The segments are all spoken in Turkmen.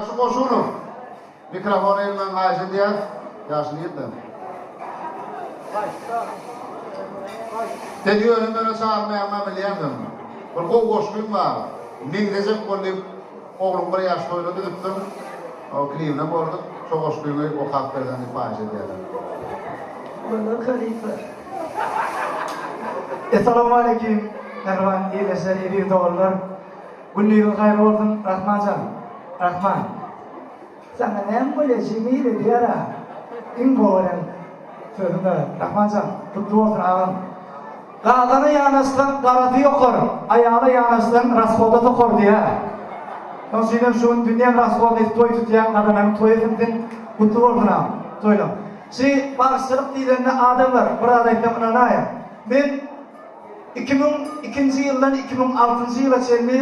Ýagşy Goşunow. Mikrofony elmegini haýyş edýäs. Ýagşy nirde? Sen ýöne möne çagyrmaýaňma bilýänsiň. Bir gowy goşgyň bar. Meňzejek bol diýip ogluň bir ýaş toýuna düzüpsiň. O klibinem gördük. Şo goşgyňy okap berseň diýip haýyş edýärler. Bolar halypa. Essalawmaleýkim mähriban ildeşler eziz doganlar. Gündiziň haýry bolsun Rahmanjan. Rahman. Saňa näme bolýa jemile diýara. Iň gowy görýän sözüň da Rahmanjan gutly bolsun agam. Gazana ýanaşsaň garasy ýokar, aýala ýanaşsaň rashoda sokar diýä. Şoň üçinem şu gün dünýäň rashodyny edip toý tutýaň gazananyň toýy etsin gutly bolsun agam toýlaň. Şi bagşyçylyk diýlende adamlar bir zat aýtsam ynanaýyň. Men 2002-nji ýyldan 2006-njy ýyla çenli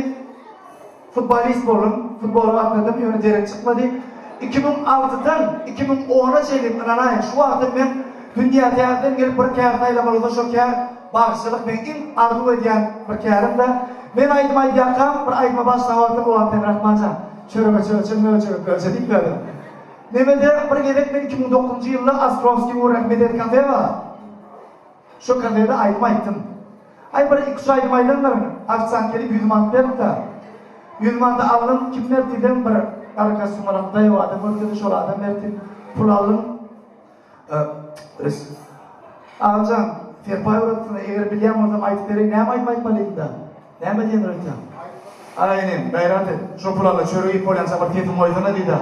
futbolist boldum. Futbola gatnadym, ýöne derek çykmady. 2006-dan 2010-a çenli, ynanaýyň, şu wagtam men dünýä täzeden gelip bir kär saýlamaly bolsa, şo kär bagşyçylyk meň iň arzuw edýän bir kärim-de. Men aýdym aýdýarkam, bir aýdyma başlan wagtym, o wagt sen Rahmanjan, çörege çöçe, möjege kölçe diýip ýördüň. Nemede bir gezek men 2009-njy ýylda Ostrowskiý ugrundaky Medeniýet kafe bar. Şo kafede aýdym aýtdym. Aý bir iki-üç aýdym aýdandyryn. Ofisiant gelip 100 manat berdi-de. 100 manady aldym, kim berdi diýsem bir gara kostýum alan daýaw adam görkezdi, şol adam berdi. Pul aldym. Agamjan, serpaý uratsyň, eger bilýän bolsam aýdyp bereýin, näme aýdym aýtmalydyň-da? Näme diýendir öýtýäň? Aý inim, gaýrat et, şo pul al-da çörek iýip bolýança bir sesiňi goýsana diýdi-ä.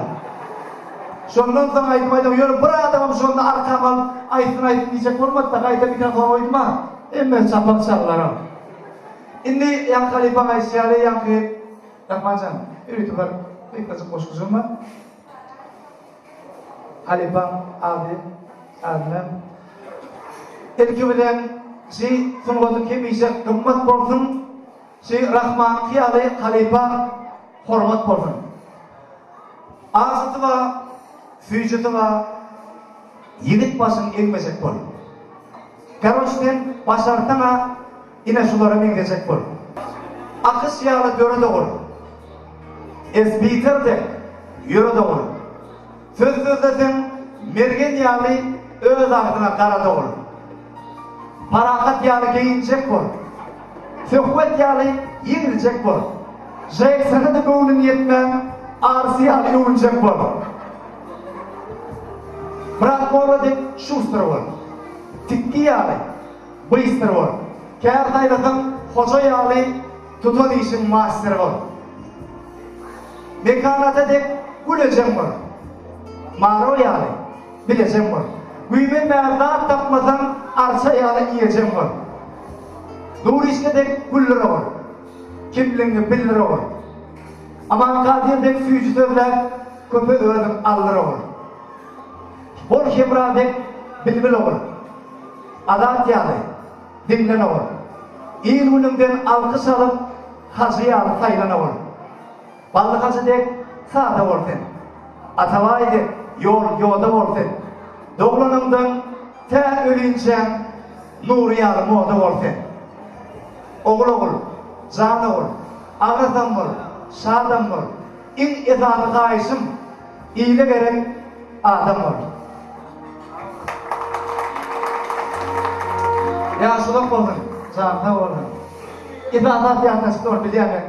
Şondan soň aýdym aýdam, ýöne bir adamam şonda arkama alyp, aýtsyn aýtsyn diýjek bolmady-da, gaýta mikrofon goýdum-a, hemmesi çapak çaldylar-a. Indi ýaňky halypaň aýdyşy ýaly, ýaňky Rahmanjan, ýörite bir gysgajyk goşgujygym bar. Halypaň ady Adnan. Ilki bilen şi sungatyň hemişe gymmat bolsun, şi Rahmanyňky ýaly halypa hormat bolsun. Ajysy bar, süýjüsi bar, ýigit başyň egmejek bol. Karoç sen başarsaňa ine şulara meňzejek bol. Akyş ýaly döre dogul. Esbiter dek ýöre dogul. Söz sözleseň mergen ýaly öz agzyňa gara dogul. Parahat ýaly geýinjek bol. Söhbet ýaly ýeňiljek bol. Jeksona-da göwnüň ýetmän Arsy ýaly öwünjek bol. Myrat molla dek şustr bol. Tikgi ýaly bystr bol. Kär saýlasaň hoja ýaly tutan işiň masteri bol. Mekan ata dek gülejeň bol. Maro ýaly bilejeň bol. Güýmenmäge zat tapmasaň arça ýaly iýejeň bol. Nurişge dek güldür ogul. Kimligiňi bildir ogul. Aman Kadyr dek süýji sözläp köpe özüň aldyr ogul. Bol Hemra dek bilbil ogul. Azat ýaly diňlen ogul. Il-günüňden alkyş alyp hajy ýaly saýlan ogul. Bally hajy dek sada bol sen. Atabaý dek ýol ýoda bol sen. Doglanyňdan tä ölinçäň Nury ýaly moda bol sen. Ogul ogul, jan ogul, agrasam bol, şadam bol. Iň esasy haýyşym, ile gerek adam bol. Ýaş uzak bolsun, jany sag bolsun. Esasy zat ýatdan çykdy ony bilýän men.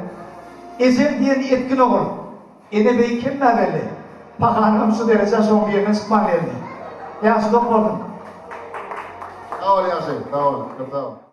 Ejem diýeni etgin ogul. Ene beýik hemmä belli. Pahanyňam şu derejä şoň birinden çykman geldi. Ýaş uzak bolsun. Sag bol Ýagşy, sag bol, köp sag bol.